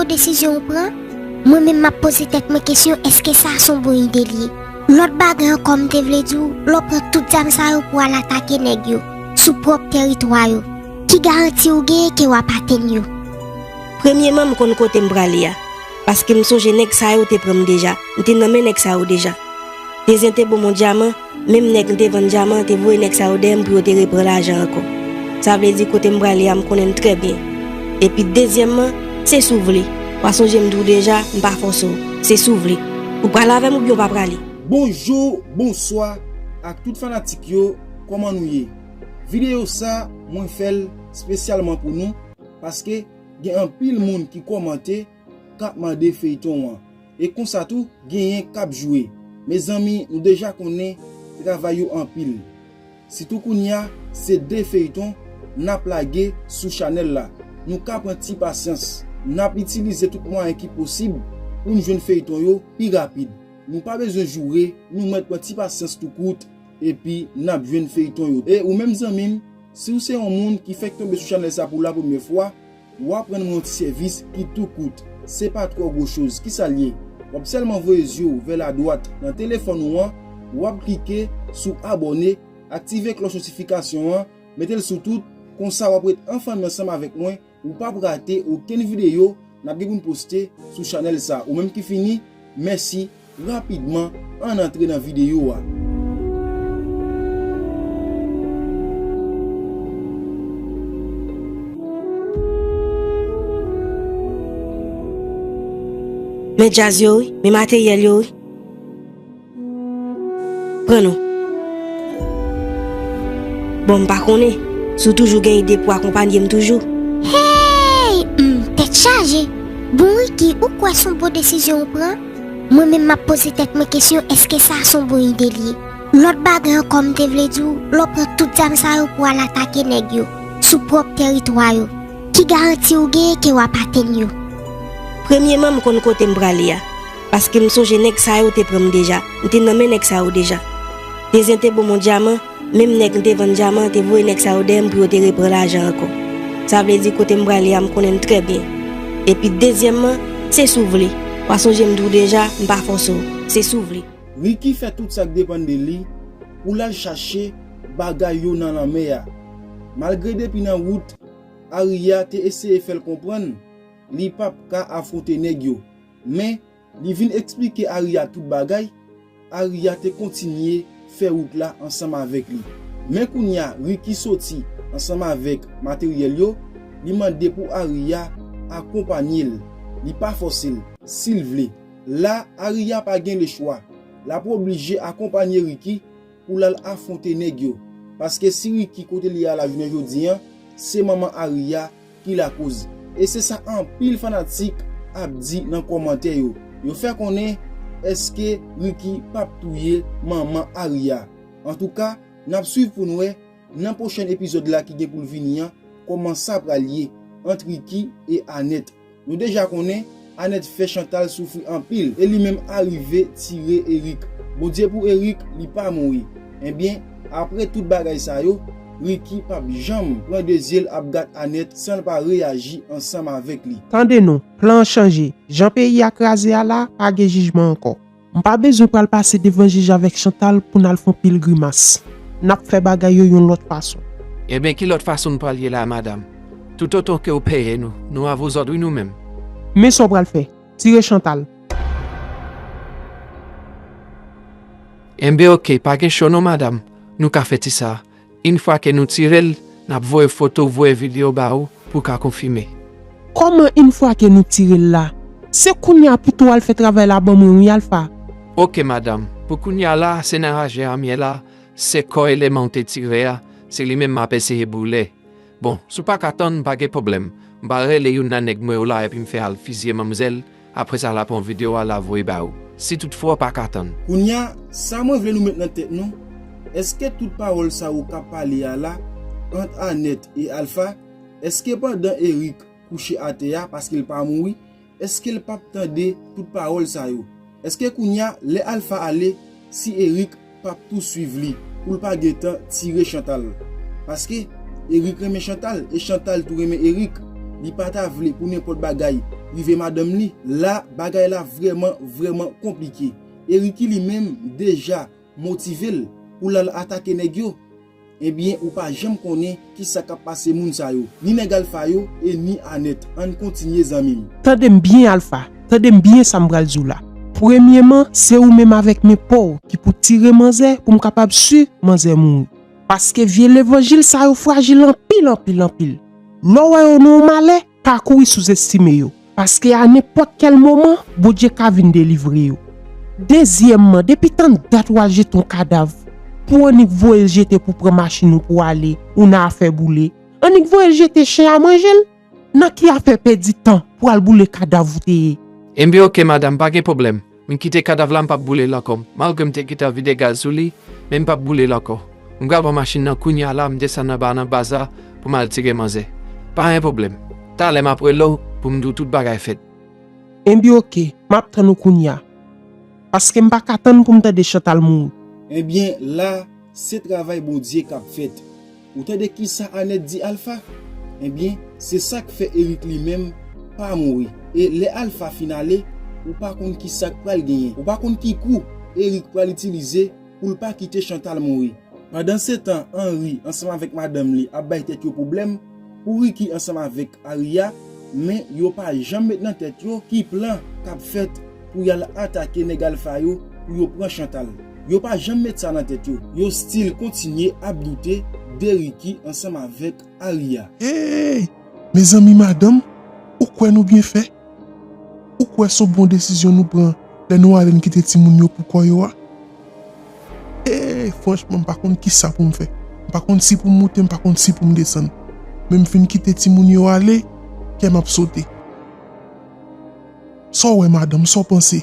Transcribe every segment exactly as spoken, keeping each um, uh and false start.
Desizyon ou pran? Mwen menm m ap poze tèt mwen kesyon, èske sa se yon bon ide li ye? Lòt bagay ankò m te vle di w, lè w pran tout zam sa yo pou w al atake nèg yo sou pwòp tèritwa yo, ki garanti ou genyen ke w ap atenn yo? Premyeman, m konn kote m prale a, paske m sonje nèg sa yo te pran m deja, m te nan men nèg sa yo deja. Dezyen te ban m yon dyaman, menm nèg m te vann dyaman an te voye nèg sa yo dèyè m pou yo te repran lajan ankò. Sa vle di kote m prale a m konnen l trè byen. Epi dezyèmman, se si w vle. W a sonje m di w deja, m pa fòse w. Se si w vle. Ou prale avè m oubyen w pa prale. Bonjou, bonswa ak tout fanatik yo, kòman nou ye? Videyo sa, mwen fè l espesyalman pou nou, paske gen anpil moun ki kòmante, k ap mande feyton an. E konsa tou, genyen k ap jwe. Mezanmi, nou deja konnen travay yo anpil. Sitou kounye a, se de feyton n ap lage sou chanèl la. Nou ka pran ti pasyans. N ap itilize tout mwayen ki posib pou n jwenn feyton yo pi rapid. Nou pa bezwen joure, nou mèt pran ti pasyans tou kout, epi n ap jwenn feyton yo. E ou menm zanmi m, si w se yon moun ki fèk tonbe sou chanèl sa pou la premyè fwa, w aprann mwen yon ti sèvis ki tou kout. Se pa twò gwo choz. Kisa l ye? W ap sèlman voye zye w vè ladwat nan telefòn ou an, w ap klike sou abòne, aktive klòch notifikasyon an, mete l sou tout, konsa w ap ret an fanmi ansanm avèk mwen, ou p ap rate okenn videyo n ap gen pou n poste sou chanèl sa. Ou menm ki fini, mèsi. Rapidman, ann antre nan videyo a. Men djaz yo wi, men materyèl yo wi. Pran non. Bon, m pa konnen si w toujou gen ide pou akonpanye m toujou. Hey! M tèt chaje. Bon, Ricky, ou kwè se yon bon desizyon ou pran? Mwen menm m ap poze tèt mwen kesyon, èske sa se yon bon ide li ye? Lòt bagay ankò m te vle di w, lè w pran tout zam sa yo pou w al atake nèg yo sou pwòp tèritwa yo, ki garanti ou genyen ke w ap atenn yo? Premyeman, m konn kote m prale a, paske m sonje nèg sa yo te pran m deja, m te nan men nèg sa yo deja. Dezyen te ban m yon dyaman, menm nèg m te vann dyaman an te voye nèg sa yo dèyè m pou yo te repran lajan ankò. Sa vle di kote m prale a m konnen l trè byen. Epi dezyèmman, se si w vle. W a sonje m di w deja, m pa fòse w. Se si w vle. Ricky fè tout sa k depann de li pou l al chache bagay yo nan lanmè a. Malgre depi nan wout, Aria te eseye fè l konprann li p ap ka afwonte nèg yo. Men, li vin eksplike Aria tout bagay, Aria te kontinye fè wout la ansanm avèk li. Men kounye a, Ricky soti ansanm avèk materyèl yo, li mande pou Aria akonpanye l. Li pa fòse l, si l vle. La, Aria pa gen lechwa. L ap oblije akonpanye Ricky pou l al afwonte nèg yo. Paske si Ricky kote l ye a la jounen jodi an, se manman Aria ki lakoz. E se sa anpil fanatik ap di nan kòmantè yo. Yo fè konnen èske Ricky p ap touye manman Aria. Antouka, n ap swiv pou n wè nan pwochèn epizòd la ki gen pou l vini an, kòman sa pral ye ant Ricky e Anèt. Nou deja konnen, Anèt fè Chantal soufri anpil e li menm arive tire Eric. Bondye pou Eric, li pa mouri. Ebyen, apre tout bagay sa yo, Ricky p ap janm pran de zye l ap gad Anèt san l pa reyaji ansanm avèk li. Tande non, plan an chanje. Jan peyi a kraze a la, pa gen jijman ankò. M pa bezwen pral pase devan jij avèk Chantal pou n al fè yon pil grimas. N ap fè bagay yo yon lòt fason. Ebyen, ki lòt fason n pral ye la, madanm? Toutotan ke w peye nou, nou a vozòd wi nou menm. Men sa w pral fè, tire Chantal. Enben oke, pa gen cho non, madanm. Nou ka fè ti sa. Yon fwa ke nou tire l, n ap voye foto, voye videyo ba ou pou w ka konfime. Kòman yon fwa ke nou tire l la? Se kounye a pou tou al fè travay la ban mwen wi, Alpha. Oke, madanm. Pou kounye a la, se nan raje a m ye la, se kò eleman w te tire a, se li menm m ap eseye boule. Bon, si w pa ka tann, pa gen pwoblèm. M pral rele youn nan nèg mwen yo la epi m fè al fizye manmzèl, apre sa l ap pran videyo a l ap voye ba ou. Si toutfwa w pa ka tann. Kounye a, sa mwen vle nou met nan tèt nou, èske tout pawòl sa yo k ap pale a la, ant Anèt e Alpha, èske pandan Eric kouche atè a paske l pa mouri, èske l p ap tande tout pawòl sa yo? Èske kounye a, lè Alpha ale, si Eric p ap tou swiv li pou l pa gentan tire Chantal? Paske Eric renmen Chantal e Chantal tou renmen Eric. Li pa ta vle pou nenpòt bagay rive madanm li. La, bagay la vrèman, vrèman konplike. E Ricky li menm deja motive l pou l al atake nèg yo. Ebyen, ou pa janm konnen kisa k ap pase moun sa yo, ni nèg Alpha yo e ni Annette. Ann kontinye, zanmi m. Tande m byen, Alpha. Tande m byen sa m pral di w la. Premyeman, se ou menm avèk men pa w ki pou tire manzè pou m kapab si manzè mouri. Paske vye levanjil sa yo frajil anpil, anpil, anpil. Lè w wè yo nan yon malè, pa kouri souzestime yo. Paske a nenpòt kèl moman, Bondye ka vin delivre yo. Dezyèmman, depi tann dat w al jete yon kadav, pou w annik voye l jete pou pran machin ou pou w ale, ou nan afè boule. Annik voye l jete chen a manje l. Nan ki afè pèdi tan pou al boule kadav ou te ye? Enben oke, madanm, pa gen pwoblèm. M kite kadav la, m p ap boule l ankò. Malgre m te gentan vide gaz sou li, men m p ap boule l ankò. M pral pran machin nan kounye a la, m desann anba nan baz la pou m al tire manzè. Pa gen pwoblèm. Talè m ap rele w pou m di w tout bagay fèt. Enben oke, m ap tann ou kounye a. Paske m pa ka tann pou m tande Chantal mouri. Enben la, se travay Bondye k ap fèt. Ou tande kisa Annette di Alpha? Enben, se sa k fè Eric li menm pa mouri. E lè Alpha fin ale, ou pa konn kisa k pral genyen. Ou pa konn ki kou Eric pral itilize pou l pa kite Chantal mouri. Pandansetan, Henry ansanm avèk madanm li ap bay tèt yo pwoblèm pou Ricky ansanm avèk Aria, men yo pa janm met nan tèt yo ki plan k ap fèt pou y al atake nèg Alpha yo pou yo pran Chantal. Yo pa janm met sa nan tèt yo. Yo still kontinye ap doute de Ricky ansanm avèk Aria. Hey! Mezanmi, madanm, ou kwè nou byen fè? Ou kwè se yon bon desizyon nou pran lè nou ale n kite timoun yo pou kò yo a? Hey, franchman, m pa konn kisa pou m fè. M pa konn si pou m moute, m pa konn si pou m desann. Men m fin kite timoun yo ale, kè m ap sote. Sa w wè, madanm, sa w panse?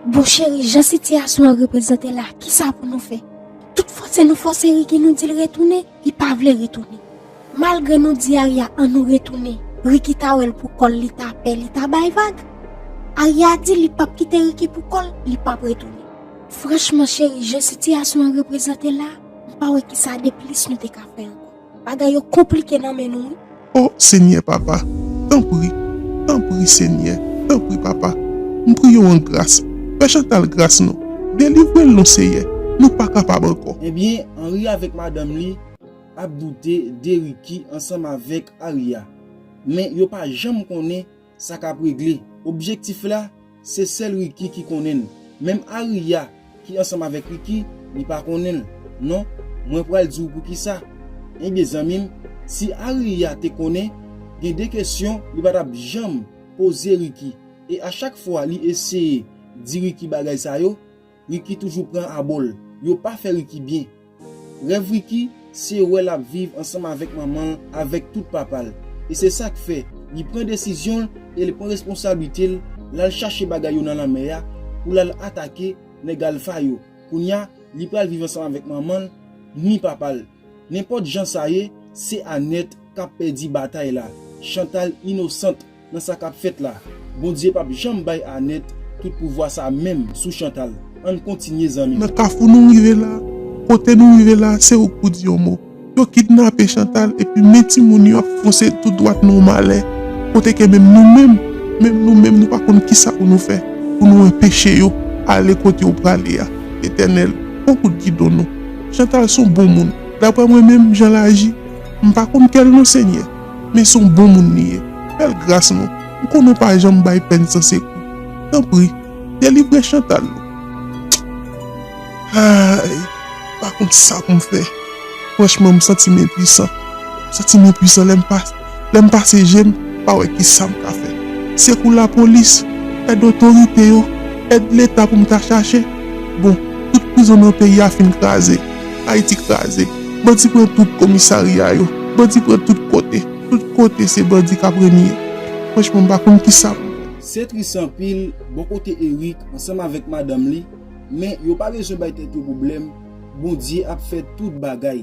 Bon, cheri, jan sitiyasyon an reprezante la, kisa pou nou fè? Tout fòse nou fòse Ricky, nou di l retounen, li pa vle retounen. Malgre nou di Aria ann nou retounen, Ricky ta wè l pou kò l, li ta pè, li ta bay vag. Aria di li p ap kite Ricky pou kò l, li p ap retounen. Franchman, cheri, jan sitiyasyon an reprezante la, m pa wè kisa de plis nou te ka fè ankò. Bagay yo konplike nan men nou, wi. O Senyè Papa, tanpri, tanpri, Senyè, tanpri, Papa. M priye w an gras. Fè Chantal gras, non. Delivre l, non, Seyè. Nou pa kapab ankò. Ebyen, Henry avèk madanm li ap doute de Ricky ansanm avèk Aria. Men yo pa janm konnen sa k ap regle. Objektif la, se sèl Ricky ki konnen l. Menm Aria, ki ansanm avèk Ricky, li pa konnen l. Non, mwen pral di w poukisa. Ebyen, zanmi m, si Aria te konnen, gen de kesyon li pa t ap janm poze Ricky. E a chak fwa li eseye di Ricky bagay sa yo, Ricky toujou pran abò l. Yo pa fè Ricky byen. Rèv Ricky, se wè l ap viv ansanm avèk manman l, avèk tout papa l. E se sa k fè li pran desizyon l e li pran responsablite l, l al chache bagay yo nan lanmè a pou l al atake nèg Alpha yo. Kounye a, li pral viv ansanm avèk manman l, ni papa l. Nenpòt jan sa ye, se Annette k ap pèdi batay la. Chantal inosant nan sa k ap fèt la. Bondye p ap janm bay Annette tout pouvwa sa menm sou Chantal. Ann kontinye, zanmi m. Nan kafou nou rive la, kote nou rive la, se ou k pou di yon mo. Yo kidnape Chantal, epi men timoun yo ap fonse tou dwat nan yon malè. Kote ke menm nou menm, menm nou menm, nou pa konn kisa pou nou fè, pou nou anpeche yo ale kote yo prale a. Letènèl, pran kout gidon nou. Chantal se yon bon moun. Daprè mwen menm, jan l aji, m pa konn kè l non, Senyè, men se yon bon moun li ye. Fè l gras non. M konnen w pa janm bay pèn san sekou. Tanpri, delivre Chantal non. Ay, m pa konn sa pou m fè. Franchman, m santi m enpwisan. M santi m enpwisan lè m pa, lè m pase je m, m pa wè kisa m ka fè. Sekou lapolis, èd otorite yo, èd Leta pou m ta chache. Bon, tout prizon nan peyi a fin kraze. Ayiti kraze. Bandi pran tout komisarya yo. Bandi pran tout kote. Tout kote se bandi k ap renye. Franchman, m pa konn kisa pou m fè. Se tris anpil bò kote Eric ansanm avèk madanm li, men yo pa bezwen bay tèt yo pwoblèm. Bondye ap fè tout bagay.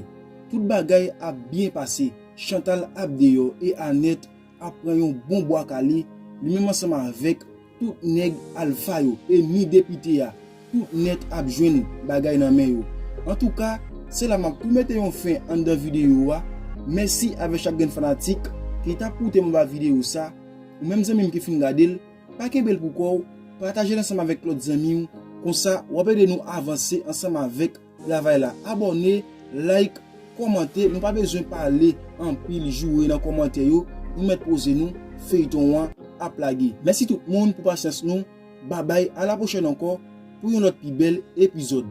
Tout bagay ap byen pase. Chantal ap deyò e Annette ap pran yon bon bwa kale, li menm ansanm avèk tout nèg Alpha yo, e ni depite a, tout nèt ap jwenn bagay nan men yo. Antouka, se la m ap tou mete yon fen anndan videyo a. Mèsi avèk chak grenn fanatik ki t ap koute m anba videyo sa. Ou menm zanmi m ki fin gade l, pa kenbe l pou kò w, pataje l ansanm avèk lòt zanmi w. Konsa, w ap ede nou avanse ansanm avèk travay la. Abòne, like, kòmante. Nou pa bezwen pale anpil, joure nan kòmantè yo. Nou mèt poze nou, feyton an ap lage. Mèsi tout moun pou pasyans nou. Babay, a la pwochèn ankò pou yon lòt pi bèl epizòd.